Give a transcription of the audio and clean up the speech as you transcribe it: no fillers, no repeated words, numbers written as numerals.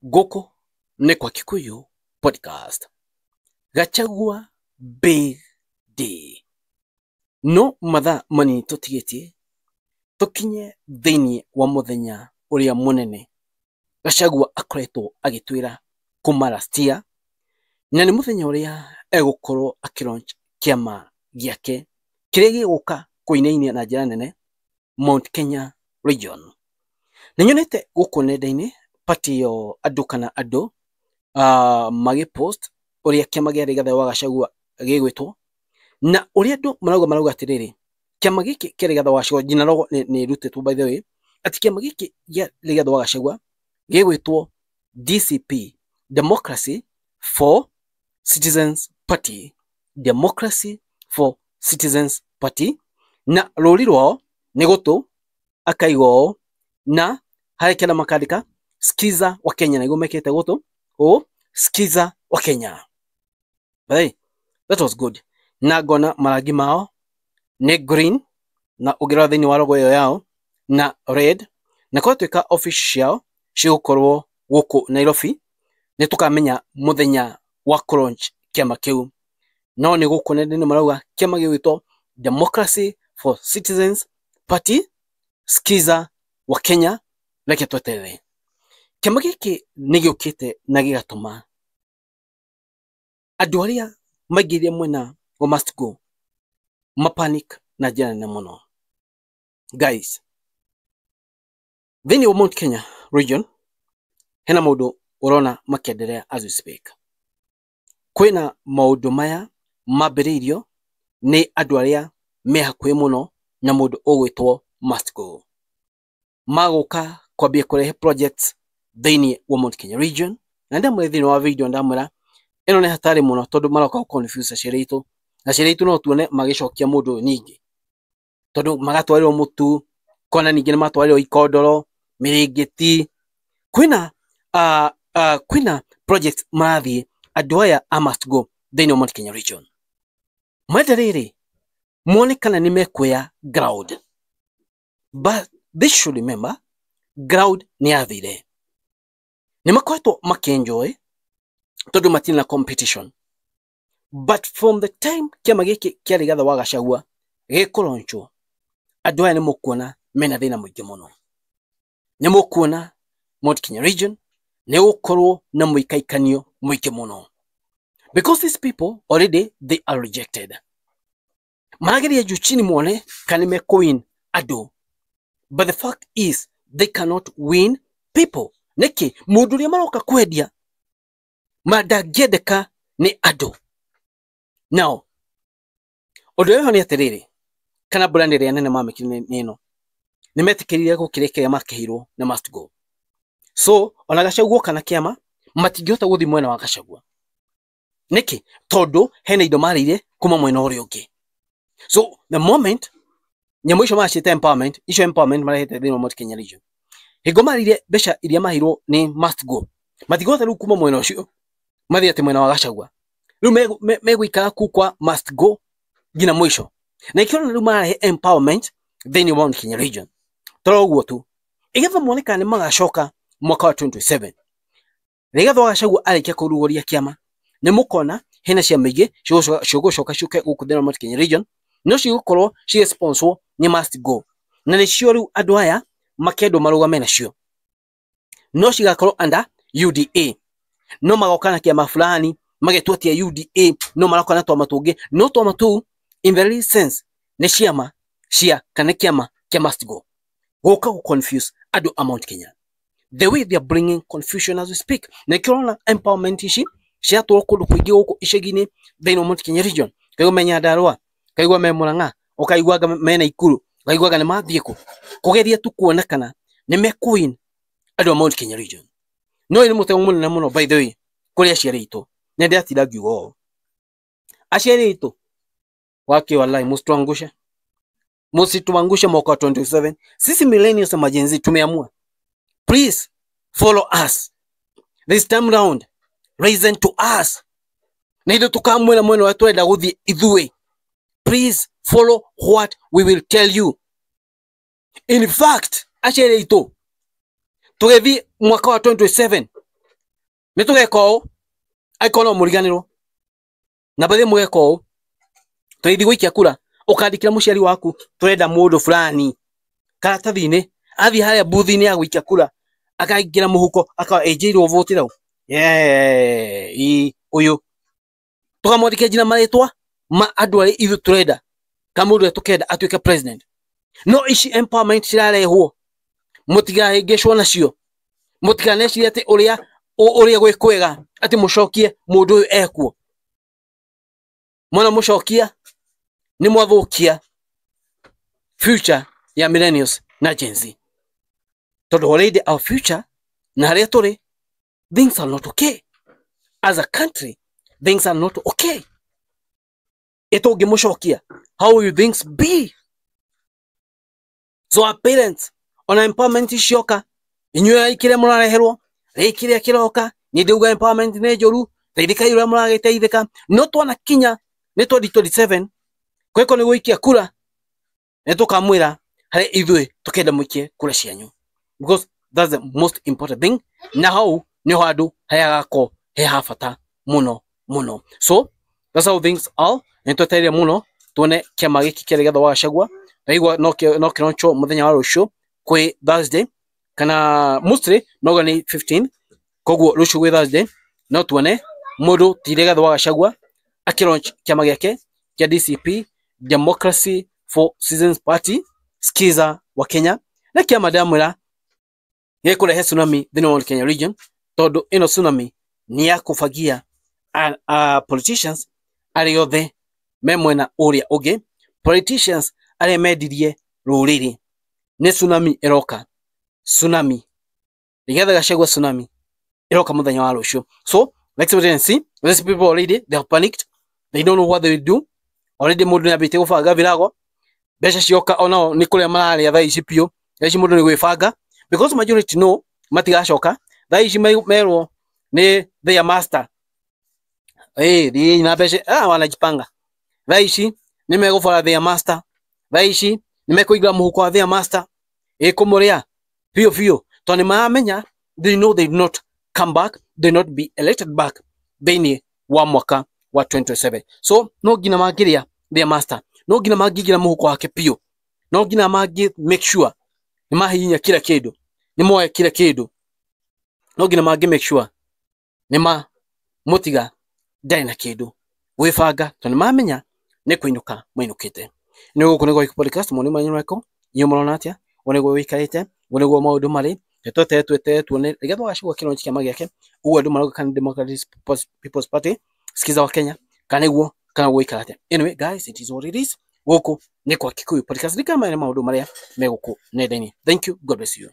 Gũkũ nĩ kwa Kikuyu Podcast. Gachagua Big Day. No mathaa manini tũtigĩtie tũkinye thĩinĩ wa mũthenya ũrĩa mũnene Gachagua akoretwo agĩtwĩra kuma last year, na nĩ mũthenya ũrĩa egũkorwo akĩlaunch kĩama gĩake kĩrĩa gĩgũka kũinainia na njĩra nene Mount Kenya region. Nĩ nyonete gũkũ nenda-inĩ party ĩyo andũ kana andũ magĩpost ũrĩa kĩama gĩa Rigathĩ wa Gachagua gĩgwĩtwo na ũrĩa andũ marauga atĩrĩrĩ, kĩama gĩkĩ kĩa Rigathĩ wa Gachagua jina logo nĩ ĩrutĩtwo by the way, atĩ kĩama gĩkĩ gĩa Rigathĩ wa Gachagua gĩgwĩtwo DCP, Democracy for Citizens Party, Democracy for Citizens Party, na rũri rwao nĩ gũtũ akaiga ũũ na harĩ kĩanda makandĩka skiza wa Kenya, nĩguo mekĩte gũtũ ũũ skiza wa Kenya. Hey, that was good. Na ngona marangi mao nĩ green na ũngĩrora thĩinĩ wa logo ĩyo yao na red, na kwatuĩka office ciao cigũkorwo gũkũ Nairobi, nĩ tũkamenya mũthenya wa kũlaunch kĩama kĩu. No nĩ gũkũ nenda-inĩ marauga kĩama gĩgwĩtwo Democracy for Citizens Party, skiza wa Kenya. Reke tweterere. Kĩama gĩkĩ nĩ gĩũkĩte na gĩgatũma andũ arĩa maingĩrire mwena wa must go mapanic na njĩra nene mũno. Guys, thĩinĩ wa Mount Kenya region hena maũndũ ũrona makĩenderea as we speak. Kwĩna maũndũ maya mambĩrĩirio nĩ andũ arĩa me hakuhĩ mũno na mũndũ ũgwĩtwo must go, magũka kwambia kũrehe projects thĩinĩ wa Mount Kenya region, na ndamwĩra thĩinĩ wa video ndamwĩra ĩno nĩ hatari mũno tondũ maroka gũ confuse aciari aitũ, na aciari aitũ no tuone magĩcokia mũndũ ũyũ ningĩ, tondũ magatwarĩrwo mũtu kona ningĩ nĩ matwarĩrwo ikondoro mĩrĩngĩti. Kwĩna kwĩna projects marathiĩ andũ aya a must go thĩinĩ wa Mount Kenya region. Marenda rĩrĩ mone kana nĩ mekuoya ground, but they should remember ground nĩ yathire. Nĩ makoretwo makĩenjoy tondũ matirĩ na competition, but from the time kĩama gĩkĩ kĩa Rigathĩ wa Gachagua gĩkũlaunchwo, andũ aya nĩ mũkuona mena thĩna mũingĩ mũno. Nĩ mũkuona Mount Kenya region nĩ gũkorwo na mũikaikanio mũingĩ mũno, because these people already they are rejected. Marageria juu chini muone kana nĩ mekũwin andũ, but the fact is they cannot win people. Nĩkĩ? Mũndũ ũrĩa maroka kwendia ma ndangĩendeka nĩ andũ. Now ũndũ ũyũ nĩ atĩrĩrĩ, kana brand ĩrĩa nene mamĩkire nĩ ĩno, nĩ metĩkĩrire gũkĩrĩa kĩrĩa makĩheirwo na must go. So ona Gachagua kana kĩama matingĩhota gũthiĩ mwena wa Gachagua. Nĩkĩ? Tondũ hena indo marĩire kuma mwena ũrĩa ũngĩ. So the moment nyamũ icio maciĩta empowerment, icio empowerment marehete thĩinĩ wa Mount Kenya region, hingo marĩire mbeca iria maheirwo nĩ must go, matingĩhota rĩu kuma mwena ũcio mathiĩ atĩ mwena wa Gachagua. Rĩu megũikara kuu kwa must go nginya mũico, na ikĩona rĩu mararehe empowerment thĩinĩ wa Mount Kenya region. Toro ũguo tu igetha muone kana nĩ magacoka mwaka wa 2027. Rigathĩ wa Gachagua arĩkia kũrugũria kĩama, nĩ mũkona hena ciama ingĩ cigũcoka ciũke gũkũ thĩinĩ wa Mount Kenya region, no cigũkorwo cigĩ sponsor nĩ must go, na nĩcio rĩu andũ aya makendwo marũgame nacio, no cigakorwo under UDA, no magoka na kĩama fulani magetwo atia UDA, no maroka na twama tũngĩ, no twama tũu in the real sense nĩ ciama cia kana kĩama kĩa must go, gũka gũ confuse andũ a Mount Kenya the way they are bringing confusion as we speak. Na ikĩo ũrona empowerment ici ciatwarwo kũndũ kũingĩ gũkũ icagi-inĩ thĩinĩ wa Mount Kenya region, kaigua me Nyandarua, kaigua me Murang'a, ũkaigua anga me Nakuru, ũkaigua anga nĩ mathiĩ kũ kũgeria tu kuona kana nĩ mekũwin andũ a Mount Kenya region. No ũyũ nĩ mũtego mũnene mũno by the way kũrĩ aciari aitũ, na ndĩratinda ngiuga ũũ, aciari aitũ wake wallahi, msituangushe, msituangushe mwaka wa 2027. Sisi millennials na Gen Z tumeamua, please follow us this time round, listen to us, na ithuĩ tukamwĩra mwena ũrĩa tũrenda gũthiĩ ithuĩ. Please follow what we will tell you. In fact, aciari aitũ tũgĩthiĩ mwaka wa 2027 Nĩ tũgeka ũũ angĩkorwo no mũriganĩrwo na bathi mũgeka ũũ tũgĩthiĩ gũikia kura ũkandĩkĩra mũciari waku tũrenda mũndũ fulani karatathi-inĩ athiĩ harĩa booth-inĩ ya gũikia kura akaingĩra mũhuko akawa ĩnjĩirwo vote rau ũyũ tũkamwandĩkĩra nginya marĩtwa ma andũ arĩa ithuĩ tũrenda kana mũndũ ũrĩa tũkenda atuĩke president. No ici empowerment cirarehwo mũtigahĩngĩcwo nacio, mũtikanecirie atĩ ũrĩa ũrĩa gwĩ kwega atĩ mũcokie mũndũ ũyũ ekuo. Mwana mũcokia nĩ mwathũkia future ya millennials na Gen Z, tondũ already our future na harĩa tũrĩ things are not okay as a country, things are not okay. Ĩtũngĩmũcokia, how will things be? So our parents, ona empowerment cioka inyuĩ kĩrĩa mũrareherwo rĩ kĩrĩa kĩroka niĩ ndauga empowerment nĩ njũru, teithĩkai ũrĩa mũragĩteithĩka, no twanakinya nĩ 2027 kwĩko nĩ gũikia kura nĩ tũkamwĩra harĩa ithuĩ tũkenda mũikie kura cianyu, because that's the most important thing, na hau nĩho handũ harĩa hagakorwo he ha bata mũno mũno. So that's how things are. Nĩ twetereire mũno tuone kĩama gĩkĩ kĩa Rigathĩ wa Gachagua. Ndaigua no kĩronchwo mũthenya wa rũciũ kwĩ Thursday kana mostly noga nĩ 15, koguo rũciũ gwĩ Thursday no tuone mũndũ ti Rigathĩ wa Gachagua akĩlaunch kĩama gĩake kĩa DCP, Democracy for Citizens Party, skiza wa Kenya, na kĩama ndamwĩra gĩkũrehe tsunami thĩinĩ wa Kenya region, tondũ ĩno tsunami nĩ ya kũbagia politicians arĩa othe me mwena ũrĩa ũngĩ, politicians arĩa mendirie rũrĩrĩ. Nĩ tsunami ĩroka, tsunami Rigathĩ Gachagua tsunami ĩroka mũthenya wa rũciũ. So let's wait and see. These people already they have panicked, they don't know what they will do already. Mũndũ nĩ ambĩtie gũbanga virago, mbeca cioka onao nĩ kũrĩa mararĩa thaa ici biũ. Thaa ici mũndũ nĩ gwĩbanga because majority no matigacoka thaa ici merwo nĩ their master thiĩ na mbeca, wanajipanga. Thaa ici nĩ megũbora their master, thaa ici nĩ mekũingĩra mũhuko wa their master ĩkũmũrĩa biũ biũ, tondũ nĩ maramenya they know they do not come back, they not be elected back thĩinĩ wa mwaka wa 2027. So no nginya mangĩrĩa their master, no nginya mangĩingĩra mũhuko wake biũ, no nginya mangĩ make sure nĩ mahihinya kila kĩndũ, nĩ moe kila kĩndũ, no nginya mangĩ make sure nĩ mamũtiga ndarĩ na kĩndũ gwĩbanga, tondũ nĩ mamenya nĩ kũinũka mainũkĩte. Nĩ gũkũ nĩ gwa podcast moni manyu meko inyuĩ mũrona atĩa, ũguo nĩguo wĩikarĩte, ũguo nĩguo maũndũ marĩ. Tweterere tweterere tuone Rigathĩ wa Gachagua kĩlaunch kĩama gĩake, ũguo andũ marauga kana Democratic People's Party skiza wa Kenya kana nĩguo kana gũikara atĩa. Anyway guys, it is what it is. Gũkũ nĩ kwa Kikuyu Podcast, nĩ kama maũndũ marĩa me gũkũ nenda-inĩ. Thank you, God bless you.